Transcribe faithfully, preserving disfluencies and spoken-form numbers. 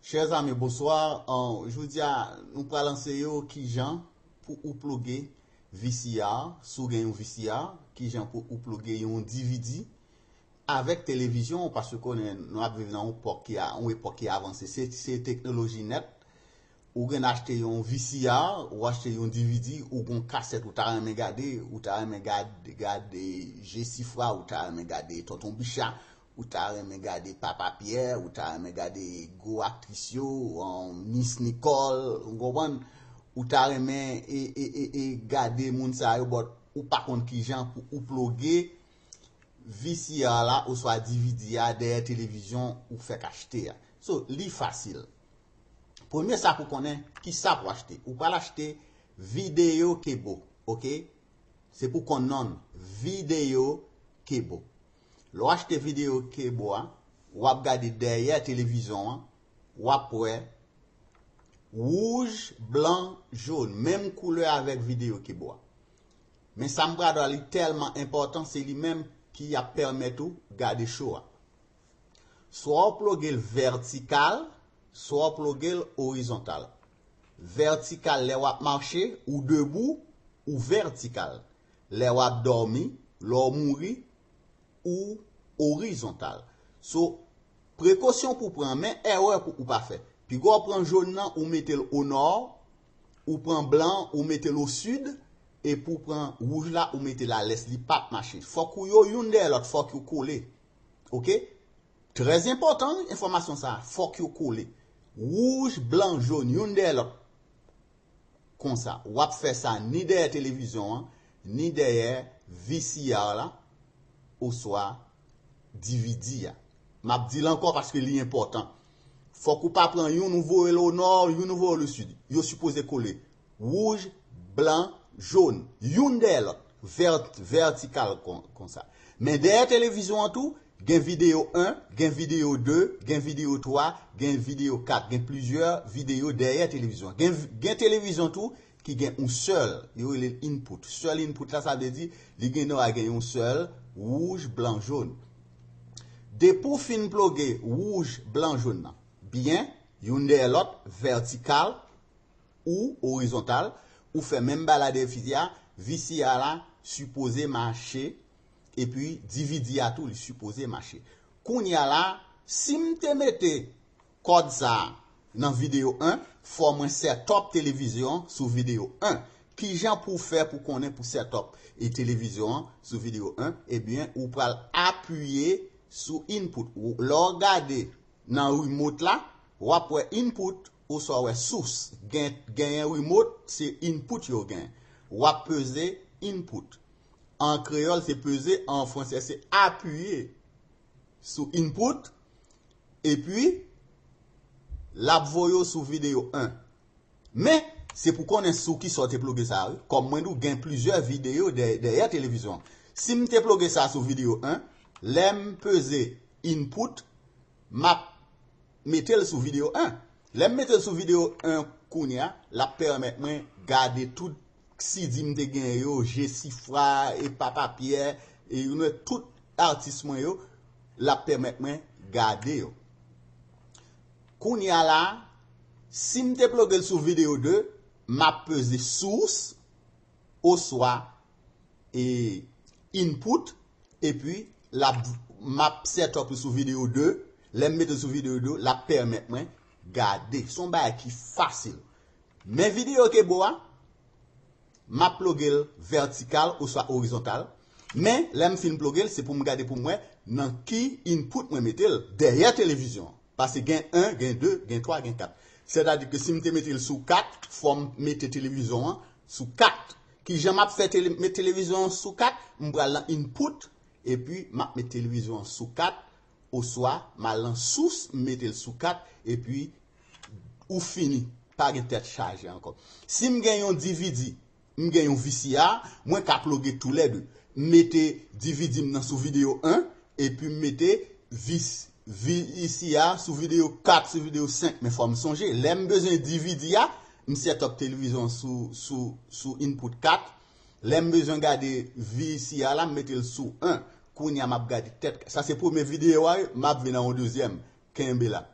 Chers amis, bonsoir. Euh, jodi a, nou pral anseye w kijan pou ou ploge V C R, si w gen yon V C R, kijan pou ou ploge yon D V D avèk televizyon, paske konnen nou ap viv nan yon epòk ki a, yon epòk ki avanse. Se, se teknoloji nèt. Ou gen achte yon V C R, ou achte yon D V D, ou gen yon kasèt ou ta renmen gade, ou ta renmen gade, gade Jesifra, ou ta renmen gade Tonton Bicha, ou ta renmen gade Papa Pyè, ou ta renmen gade gwo aktris yo, um, Miss Nicole, ou konprann? Ou ta renmen e, e, e, e gade moun sa yo, but ou pa konn kijan pou ou ploge V C R la oswa D V D a dèyè televizyon ou fèk achte a. So, li fasil. Premye sa pou konnen, kisa pou achte? Ou pral achte Video Kebo, oke? Se pou konn non, Video Kebo. Lè w achte Video Kebo a, w ap gade dèyè televizyon an, w ap wè wouj, blan, jòn, menm koulè avèk Video Kebo a. Men sa m pral di w a, li tèlman enpòtan, se li menm ki ap pèmèt ou gade show a. Swa w ploge l vètikal, swa w ploge l orizontal. Vètikal lè w ap mache, ou debou, ou vètikal. Lè w ap dòmi, lè w mouri, ou orizontal. So, prekosyon pou pran, men erè pou ou pa fè. Piga w pran jòn nan, ou mete l o nò, ou pran blan, ou mete l o sid, epi w pran wouj la, ou mete l a lès, li p ap mache. Fòk ou yo youn dèyè lòt, fòk yo kole. Oke? Trè enpòtan, wi, enfòmasyon sa a. Fòk yo kole. Wouj, blan, jòn, youn dèyè lòt. Konsa, w ap fè sa ni dèyè televizyon an, ni dèyè V C R la, oswa D V D a. M ap di l ankò paske li enpòtan. Fòk ou pa pran youn, ou voye l o nò, youn, ou voye l o sid. Yo sipoze kole. Wouj, blan, jòn. Youn dèyè lòt. Vèt-, vètikal kon, konsa. Men dèyè televizyon an tou, gen videyo en, gen videyo de, gen videyo twa, gen videyo kat. Gen plizyè videyo dèyè televizyon. Gen, gen televizyon tou ki gen yon sèl, yo rele l input. Sèl input la, sa vle di, li gen dwa gen yon sèl, wouj, blan, jòn. Depi w fin ploge wouj, blan, jòn nan byen, youn dèyè lòt, vètikal ou orizontal, ou fè menm bagay la dèyè V C R a, V C R la sipoze mache, epi D V D a tou, li sipoze mache. Kounye a la, si m te mete kòd sa a nan videyo en, fò mwen set up televizyon sou videyo en. Kijan pou w fè pou konnen pou set up e televizyon an sou videyo en? Ebyen, ou pral apiye sou input. Ou, lè w gade nan remote la, w ap wè input oswa w wè source. Gen, genyen remote, se input yo gen. W ap peze input. An kreyòl, se peze, an fransè, se apiye sou input, epi l ap voye w sou videyo en. Men, se pou konnen sou kisa w te ploge sa a, wi. Kòm mwen di w, gen plizyè videyo dè-, dèyè televizyon an. Si m te ploge sa a sou videyo en, lè m peze input, m ap mete l sou videyo en. Lè m mete l sou videyo en kounye a, l ap pèmèt mwen gade tout C D m te genyen yo, Jesifra, e Papa Pyè, e nou wè tout atis mwen yo, l ap pèmèt mwen gade yo. Kounye a la, si m te ploge l sou videyo de, m ap peze source, oswa, e, input, epi l ap, m ap set up li sou videyo de, lè m mete l sou videyo de, l ap pèmèt mwen gade. Se yon bagay ki fasil. Men videyo Kebo a, m ap ploge l vètikal oswa orizontal. Men, lè m fin ploge l, se pou m gade pou m wè nan ki input mwen mete l dèyè televizyon an. Paske gen en, gen de, gen twa, gen kat. Sètadi ke si m te mete l sou kat, fò m mete televizyon an sou kat. Kijan m ap fè tele-, met televizyon an sou kat? M pral nan input, epi m ap met televizyon an sou kat, oswa m al nan source, m mete l sou kat, epi ou fini. Pa gen tèt chaje ankò. Si m gen yon D V D, m gen yon V C R, mwen ka ploge toulède. M mete D V D m nan sou videyo en, epi m mete V C R sou videyo kat, sou videyo senk. Men fò m sonje, lè m bezwen D V D a, m set up televizyon sou, sou, sou input kat. Lè m bezwen gade V C R la, m mete l sou en. Kounye a m ap gade tèt. Sa se premye videyo a, m ap vin nan yon dezyèm. Kenbe la.